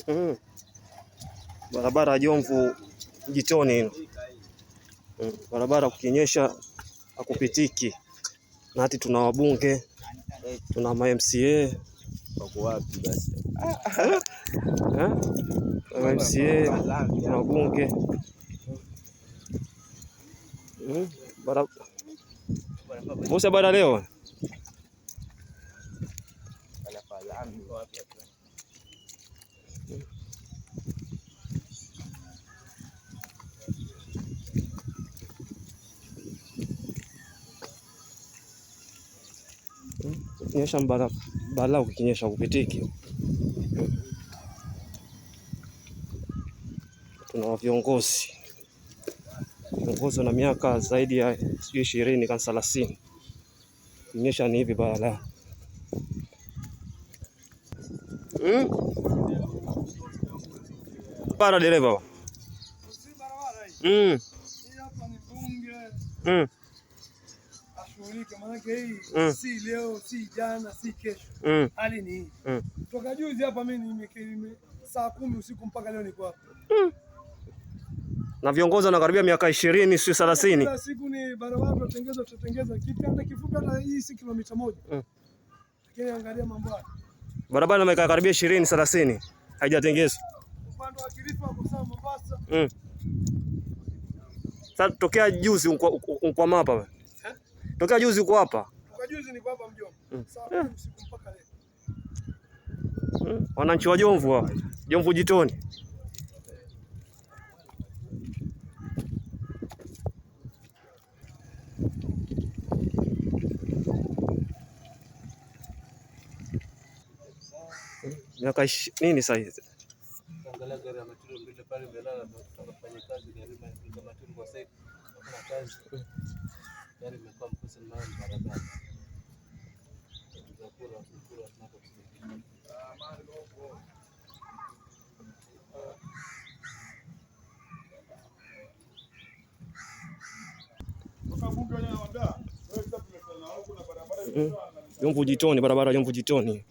Mm. Barabara ya Jomvu Mjitoni hino. Barabara kukinyesha hakupitiki. Na hati tuna wabunge, tuna ma MCA. Wako wapi basi? Eh? Ma MCA, tuna wabunge. Mm. Bara... Musa bana leo. Nyesha mbala bala ukinyesha kupitiki. Tuna viongozi viongozi na miaka zaidi ya sijui 20 kama 30. Kinyesha ni hivi bala. Mm? Para dereva. Mm. Mm. Ashughulike maanake hii si leo si jana si kesho. Hali ni hii. Toka juzi hapa mimi nime saa 10 usiku mpaka leo niko hapa. Na viongozi wanakaribia miaka 20 si 30. Kila siku ni barabara tutatengeza, tutatengeza kipi hata kifupi hata hii si kilomita 1. Lakini angalia mambo haya. Barabara imekaa karibia 20 30 haijatengezwa. Upande wa Kilifi hapo sawa Mombasa. Sasa tokea juzi uko hapa wewe. Tokea juzi uko hapa. Toka juzi niko hapa mjomba. Saa 10 usiku mpaka leo. Wananchi wa Jomvu hapa. Jomvu Jitoni. Miaka nini sasa hizi? Angalia gari ya maturu mbili pale imelala, tunafanya kazi gari ya maturu kwa sasa hakuna kazi. Gari imekuwa mkosa na barabara. Tutakula tukula tunapotusaidia. Jomvu Jitoni, barabara Jomvu Jitoni.